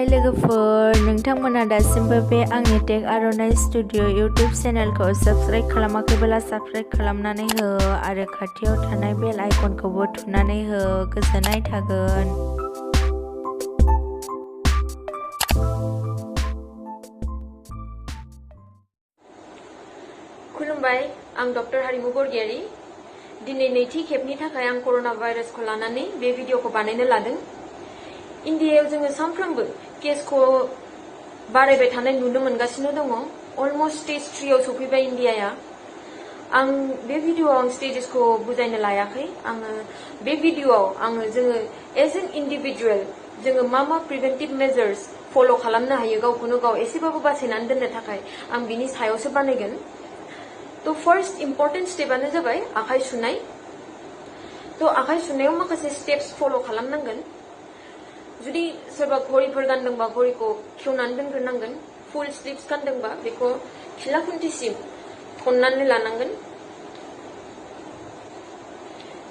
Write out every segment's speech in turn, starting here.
लोगोफोर नोंथांमोना दासिमबो बे आंनि टेक आर'नाइ स्टुडिअ इउटिउब चेनेलखौ साबस्क्राइब खालामाखैब्ला साबस्क्राइब खालामनानै हो आरो खाथियाव थानाय बेल आइकनखौबो थुनानै हो गोजोननाय थागोन। खुलुमबाय, आं डक्टर हारिमु बरगयारी। दिनै नैथि खेबनि थाखाय आं कर'ना भाइरासखौ लानानै बे भिडिअखौ बानायनो लादों। इन्डियायाव जोङो सानफ्रोमबो केसखौ बारायबाय थानाय नुनो मोनगासिनो दङ। अलमस्ट स्टेज 3आव सफैबाय इन्डियाया। आं बे भिडिअआव आं स्टेजेसखौ बुजायनो लायाखै। आङो बे भिडिअआव जोङो एज एन इन्डिभिजुवेल जोङो मा प्रिभेन्टिभ मेजार्स फल' खालामनो हायो गावखौनो गाव एसेबाबो बासायनानै दोननो थाखाय आं बिनि सायावसो बानायगोन। तो फर्स्ट इम्पर्टेन्ट स्टेपआनो जाबाय आखाइ सुनाय। तो आखाइ सुनायाव माखासे स्टेप्स फल' खालामनांगोन। जुदि सोरबा घड़ीफोर गानदोंबा घड़ीखौ खेवनानै दोनग्रोनांगोन। फुल स्लिभ्स गानदोंबा बेखौ खिला खुन्थिसिम थननानै लानांगोन।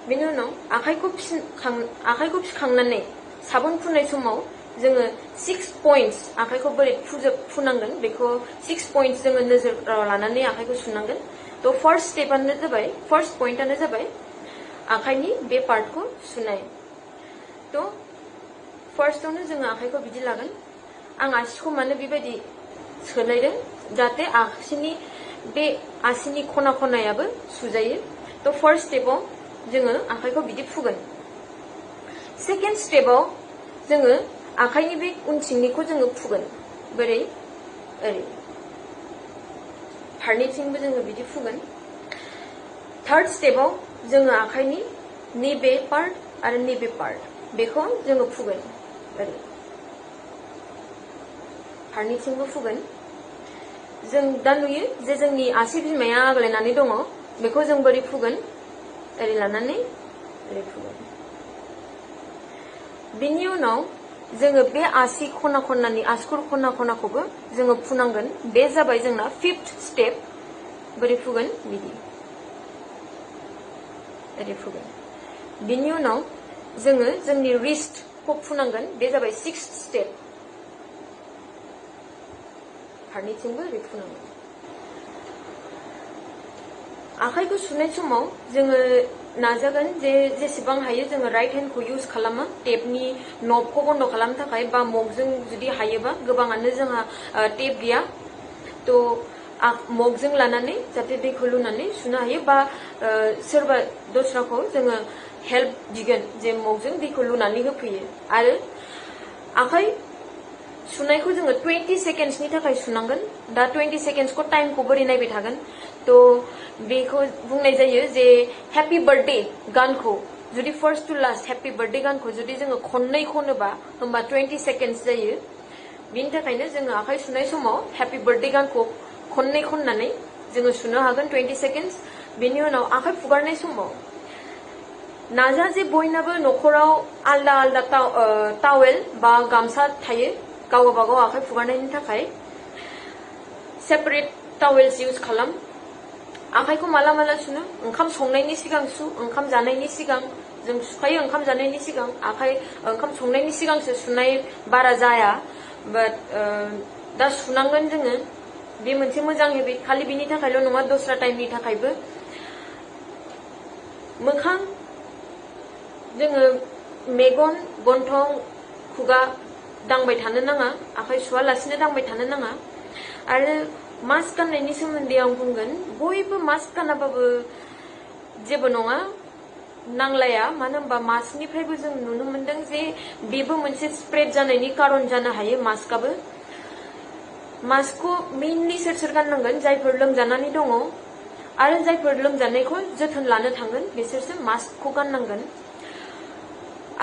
बेनि उनाव आखाइखौ फिखांनानै साबोन फुननाय समाव जोङो 6 पइन्ट्स आखाइखौ बोरै फुनांगोन बेखौ 6 पइन्ट्स जोङो नोजोराव लानानै आखाइखौ सुनांगोन। तो फर्स्ट पइन्टआनो जाबाय आखाइनि बे पार्टखौ सुनाय। तो फार्स्टआवनो जोङो आखाइखौ बिदि लागोन। आं आसिखौ मानो बेबायदि सोलायदों जाहाथे आसिनि खना खनायाबो सुजायो। तो फार्स्ट स्टेपआव जोङो आखाइखौ बिदि फुगोन। सेकेन्ड स्टेपआव जोङो आखाइनि बे उनथिंनिखौ जोङो फुगोन। बोरै ओरै फारनैथिंबो जोङो बिदि फुगोन। थार्ड स्टेपआव जोङो आखाइनि नैबे पार्ट आरो नैबे पार्ट बेखौ जोङो फुगोन। ओरै फारनैथिंबो फुगोन। जों दा नुयो जे जोंनि आसि बिमाया आग्लायनानै दङ। बेखौ जों बोरै फुगोन? ओरै लानानै ओरै फुगोन। बिनि उनाव जोङो बे आसिखुर खना खनाखौबो जोङो फुनांगोन। बे जाबाय जोंना 5th स्टेप। बोरै फुगोन? बिदि ओरै फुगोन। बिनि उनाव जोङो जोंनि रिस्टखौ फुनांगोन। बे जाबाय 6th स्टेप। फारनैथिंबो ओरै फुनांगोन। आखाइखौ सुनाय समाव जोङो नाजागोन जे जेसेबां हायो जोङो राइट हेन्डखौ इउज खालामा टेपनि नबखौ बन्द खालामनो थाखाय बा मगजों जुदि हायोबा। गोबाङानो जोंहा टेप गैया। तो मगजों लानानै जाहाथे दैखौ लुनानै सुनो हायो बा सोरबा दस्राखौ जोङो हेल्प बिगोन जे मगजों दैखौ लुनानै होफैयो। आरो आखाइ सुनायखौ जोङो 20 सेकेन्ड्सनि थाखाय सुनांगोन। दा 20 सेकेन्ड्सखौ टाइमखौ बोरै नायबाय थागोन? तो बेखौ बुंनाय जायो जे हेपि बार्थडे गानखौ जुदि first to last happy birthday गानखौ जुदि जोङो खननै खनोबा होमबा 20 सेकेन्ड्स जायो। बिनि थाखायनो जोङो आखाइ सुनाय समाव हेपि बार्थडे गानखौ खननै खननानै जोङो सुनो हागोन 20 सेकेन्ड्स। बेनि उनाव आखाइ फुगारनाय समाव नाजा जे बयनाबो न'खराव आलदा आलदा टावेल बा गामसा थायो गावबा गाव आखाइ फुगारनायनि थाखाय। सेपारेट टावेल्स इउज खालाम। आखाइखौ माला सुनो? ओंखाम संनायनि सिगां सु, ओंखाम जानायनि सिगां जों सुखायो। ओंखाम जानायनि सिगां ओंखाम संनायनि सिगांसो सुनाय बारा जाया। बाट दा सुनांगोन जोङो। बे मोनसे मोजां हेबिट। खालि बिनि थाखायल' नङा दस्रा टाइमनि थाखायबो। मोखां जोङो मेगन, गन्थं, खुगा दांबाय थानो नाङा। आखाइ सुवालासिनो दांबाय थानो नाङा। आरो मास्क गाननायनि सोमोन्दै आं बुंगोन। बयबो मास्क गानाबाबो जेबो नङा, नांलाया। मानो होनबा मास्कनिफ्रायबो जों नुनो मोनदों जे बेबो मोनसे स्प्रेड जानायनि कारन जानो हायो मास्कआबो। मास्कखौ मेइनलि सोर गाननांगोन? जायफोर लोमजानानै दङ आरो जायफोर लोमजानायखौ जोथोन लानो थांगोन बिसोरसो मास्कखौ गाननांगोन।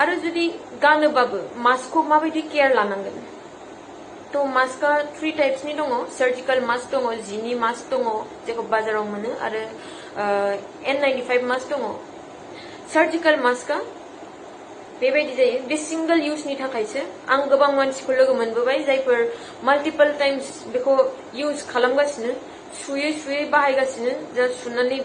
आरो जुदि गानोबाबो मास्कखौ माबायदि केयार लानांगोन? तो मास्कआ 3 टाइप्सनि दङ। सार्जिकल मास्क दङ, जिनि मास्क दङ जेखौ बाजाराव मोनो, आरो N95 मास्क दङ। सार्जिकल मास्कआ बेबायदि जायो। बे सिंगल इउजनि थाखायसो। आं गोबां मानसिखौ लोगो मोनबोबाय जायफोर माल्टिपल टाइम्स बेखौ इउज खालामगासिनो, सुयै बाहायगासिनो। जा सुनानै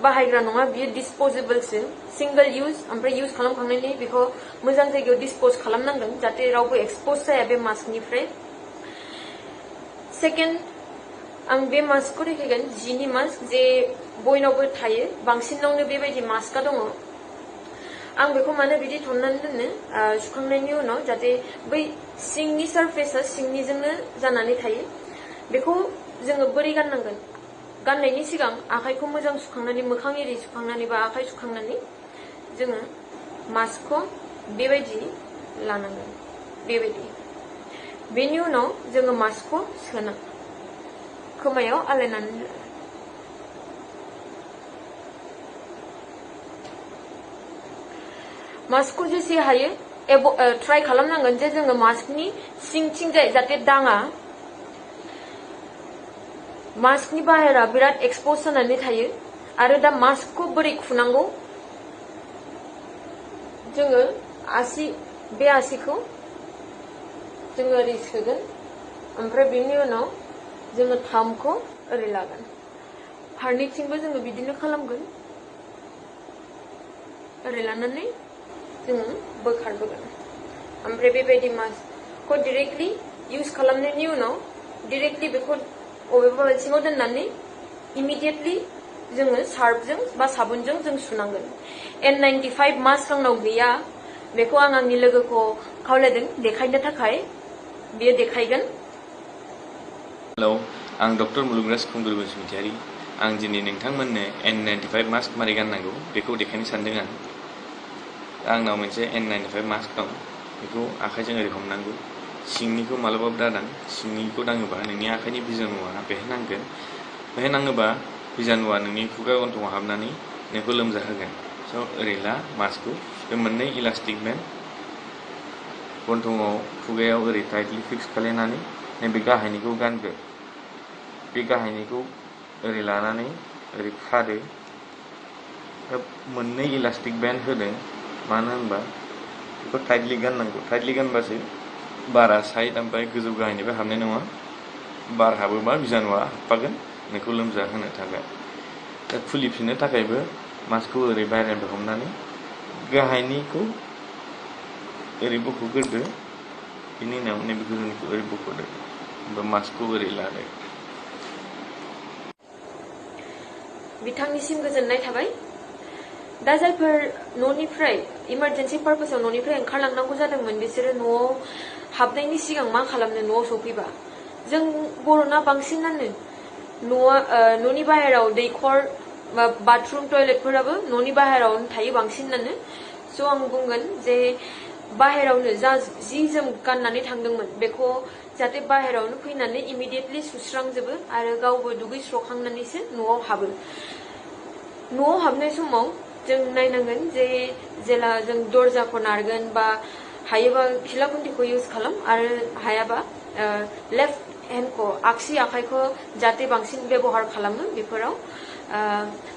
बाहायग्रा नङा बियो डिसपोजेबलसो सिंगल इउज ओमफ्राय इउज खालामखांनायनि बेखौ मोजां जायगायाव डिसपोज खालामनांगोन जाहाथे रावबो एक्सपोज जाया बे मास्कनिफ्राय सेकेन्ड आं बे मास्कखौ देखायगोन जिनि मास्क जे बयनावबो थायो बांसिनावनो बेबायदि मास्कआ दङ आं बेखौ मानो बिदि थननानै दोनो सुखांनायनि उनाव जाहाथे बै सिंनि सारफेसा सिंनिजोंनो जानानै थायो बेखौ जोङो बोरै गाननांगोन गाननायनि सिगां आखाइखौ मोजां सुखांनानै मोखां एरि सुखांनानै बा आखाइ सुखांनानै जोङो मास्कखौ बेबायदि लानांगोन बेबायदि बेनि उनाव जोङो मास्कखौ सोना खोमायाव आलायनानै मास्कखौ जेसे हायो ट्राइ खालामनांगोन जे जोङो मास्कनि सिंथिंजाय जाहाथे दाङा मास्कनि बाहेरा बिराद एक्सपोज जानानै थायो आरो दा मास्कखौ बोरै खुनांगौ जोङो बे आसिखौ जोङो ओरै सोगोन ओमफ्राय बेनि उनाव जोङो थामखौ ओरै लागोन फारनैथिंबो जोङो बिदिनो खालामगोन ओरै लानानै जोङो बोखारबोगोन ओमफ्राय बेबायदि मास्कखौ डाइरेक्टलि इउज खालामनायनि उनाव डाइरेक्टलि बेखौ बबेबा बाल्थिङाव दोननानै इमिडियेटलि जोङो सार्फजों बा साबुनजों जों सुनांगोन N95 मास्क आंनाव गैया बेखौ आं आंनि लोगोखौ खावलायदों देखायनो थाखाय बियो देखायगोन हेलौ आं डक्टर मुलुगराज खुंगुर बसुमतारी आं दिनै नोंथांमोननो N95 मास्क मारै गाननांगौ बेखौ देखायनो सानदों आंनाव मोनसे N95 मास्क दं बेखौ आखाइजों ओरै हमनांगौ सिंनिखौ मालाबाबो दादां सिंनिखौ दाङोबा नोंनि आखाइनि बिजानुआ बेहाय नांगोन बेहाय नाङोबा बिजानुआ नोंनि खुगा गन्थंआव हाबनानै नोंखौ लोमजाहोगोन स' ओरै ला मास्कखौ बे मोननै इलास्टिक बेन्ड गन्थंआव खुगायाव ओरै टाइटलि फिक्स खालायनानै नैबे गाहायनिखौ गानगोन बे गाहायनिखौ ओरै लानानै ओरै खादो मोननै इलास्टिक बेन्ड होदों मानो होनबा बेखौ टाइटलि गाननांगौ टाइटलि गानबासो बारा साइड ओमफ्राय गोजौ गाहायनिफ्राय हाबनाय नङा बार हाबोबा बिजानुआ हाबफागोन नोंखौ लोमजाहोनो थाखाय दा खुलिफिननो थाखायबो मास्कखौ ओरै बायह्रानिफ्राय हमनानै गाहायनिखौ ओरै बख'ग्रोदो बिनि उनाव नैबे गोजौनिखौ ओरै बख'दो ओमफ्राय मास्कखौ ओरै लादो बिथांनिसिम गोजोननाय थाबाय दा जायफोर न'निफ्राय इमारजेन्सि पारपसाव न'निफ्राय ओंखारलांनांगौ जादोंमोन बिसोरो न'आव हाबनायनि सिगां मा खालामनो न'आव सफैबा जों बर'ना बांसिनानो न'नि बाहेराव दैखर बाथरुम टयलेटफोराबो न'नि बाहेरावनो थायो बांसिनानो स' आं बुंगोन जे बाहेरावनो जा जि जोम गाननानै थांदोंमोन बेखौ जाहाथे बाहेरावनो फैनानै इमिडियेटलि सुस्रांजोबो आरो गावबो दुगैस्रखांनानैसो न'आव हाबो न'आव हाबनाय समाव जों नायनांगोन जे जेला जों दरजाखौ नारगोन बा हायोबा खिला खुन्थिखौ इउज खालाम आरो हायाबा लेफ्ट हेन्डखौ आगसि आखाइखौ जाहाथे बांसिन बेबहार खालामो बेफोराव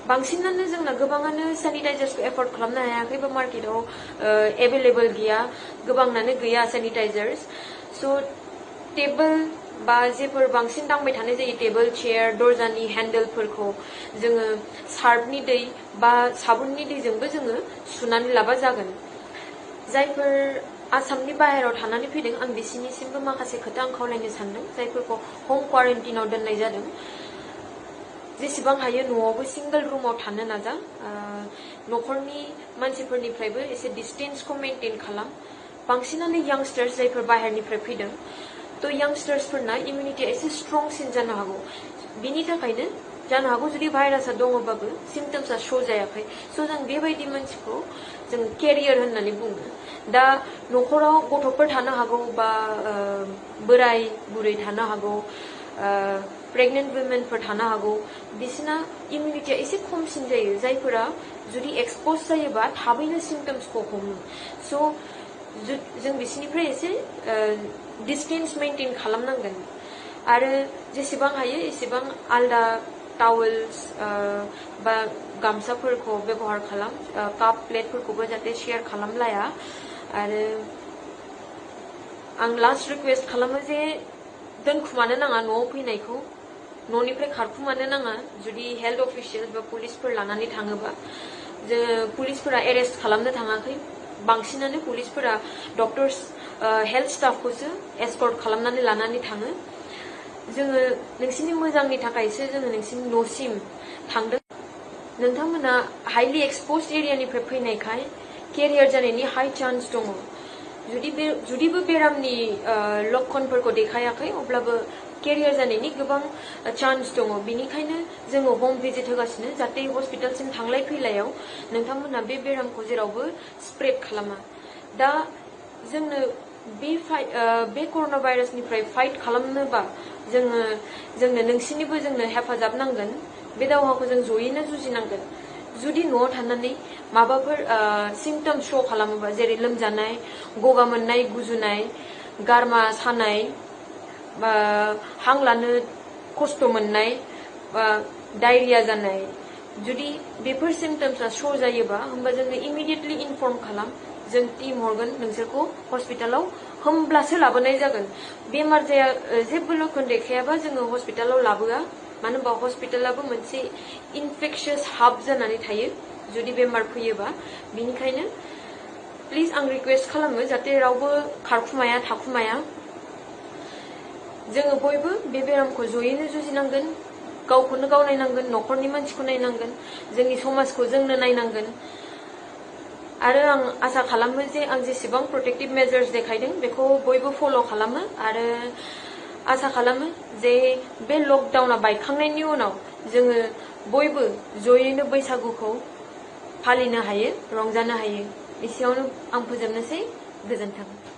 बांसिनानो जोंना गोबाङानो सेनिटाइजार्सखौ एफर्ड खालामनो हायाखै बा मार्केटाव एभेलेबल गैया गोबाङानो गैया सेनिटाइजार्स स' टेबोल बा जेफोर बांसिन दांबाय थानाय जायो टेबोल चेयार दरजानि हेन्डेलफोरखौ जोङो सार्फनि दै बा साबुननि दैजोंबो जोङो सुनानै लाबा जागोन जायफोर आसामनि बाहेराव थानानै फैदों आं बिसिनिसिमबो माखासे खोथा आं खावलायनो सानदों जायफोरखौ हम क्वारेन्टिनाव दोननाय जादों जेसेबां हायो न'आवबो सिंगल रुमाव थानो नाजा न'खरनि मानसिफोरनिफ्रायबो एसे डिस्टेन्सखौ मेनटेन खालाम बांसिनानो यांगस्टार्स जायफोर बाहेरनिफ्राय फैदों थ' यांगस्टार्सफोरना इमिउनिटिया एसे स्ट्रंसिन जानो हागौ बिनि थाखायनो जानो हागौ जुदि भाइरासआ दङबाबो सिम्पटम्सआ श' जायाखै स' जों बेबायदि मानसिखौ जों केरियार होननानै बुङो दा न'खराव गथ'फोर थानो हागौ बा बोराय बुरै थानो हागौ प्रेगनेन्ट वुमेनफोर थानो हागौ बिसोरना इमिउनिटिया एसे खमसिन जायो जायफोरा जुदि एक्सप'ज जायोबा थाबैनो सिम्पटम्सखौ हमो स' जों बिसोरनिफ्राय एसे डिस्टेन्स मेनटेन खालामनांगोन आरो जेसेबां हायो एसेबां आलदा टावेल्स बा गामसाफोरखौ बेबहार खालाम काप प्लेटफोरखौबो जाहाथे शेयार खालामलाया आरो आं लास्ट रिकुवेस्ट खालामो जे दोनखुमानो नाङा न'आव फैनायखौ न'निफ्राय खारखुमानो नाङा जुदि हेल्थ अफिसियेल्स बा पुलिसफोर लानानै थाङोबा पुलिसफोरा एरेस्ट खालामनो थाङाखै बांसिनानो पुलिसफोरा डक्टर्स हेल्थ स्टाफखौसो एस्कर्ट खालामनानै लानानै थाङो जोङो नोंसिनि मोजांनि थाखायसो जोङो नोंसिनि न'सिम थांदों नोंथांमोना हाइलि एक्सपोज्ड एरियानिफ्राय फैनायखाय केरियार जानायनि हाई चान्स दङ जुदिबो बेरामनि लक्षणफोरखौ देखायाखै अब्लाबो केरियार जानायनि गोबां चान्स दङ बिनिखायनो जोङो होम भिजिट होगासिनो जाहाथे हस्पिटालसिम थांलाय फैलायाव नोंथांमोना बे बेरामखौ जेरावबो स्प्रेड खालामा दा जोंनो बे कर'ना भाइरासनिफ्राय फाइट खालामनोबा जोंनो नोंसिनिबो जोंनो हेफाजाब नांगोन बे दावहाखौ जों जयैनो जुजिनांगोन जुदि न'आव थानानै माबाफोर सिम्पटम्स शो खालामोबा जेरै लोमजानाय गगा मोननाय गुजुनाय गारमा सानाय बा हां लानो खस्थ' मोननाय बा डायरिया जानाय जुदि बेफोर सिम्पटम्सआ शो जायोबा होमबा जोङो इमिडिएटलि इनफर्म खालाम जों टीम हरगोन नोंसोरखौ हस्पिटालाव होमब्लासो लाबोनाय जागोन बेमार जाया जेबो लक्षण देखायाबा जोङो हस्पिटालाव लाबोआ मानो होनबा हस्पिटालाबो मोनसे इनफेक्शियास हाब जानानै थायो जुदि बेमार फैयोबा बिनिखायनो प्लिज आं रिक्वेस्ट खालामो जाहाथे रावबो खारखुमाया थाखुमाया जोङो बयबो बे बेरामखौ जयैनो जुजिनांगोन गावखौनो गाव नायनांगोन न'खरनि मानसिखौ नायनांगोन जोंनि समाजखौ जोंनो नायनांगोन आरो आं आसा खालामो जे आं जेसेबां प्रोटेक्टिभ मेजार्स देखायदों बेखौ बयबो फल' खालामो आरो आसा खालामो जे बे लकडाउना बायखांनायनि उनाव जोङो बयबो जयैनो बैसागुखौ फालिनो हायो रंजानो हायो एसेयावनो आं फोजोबनोसै गोजोन्थों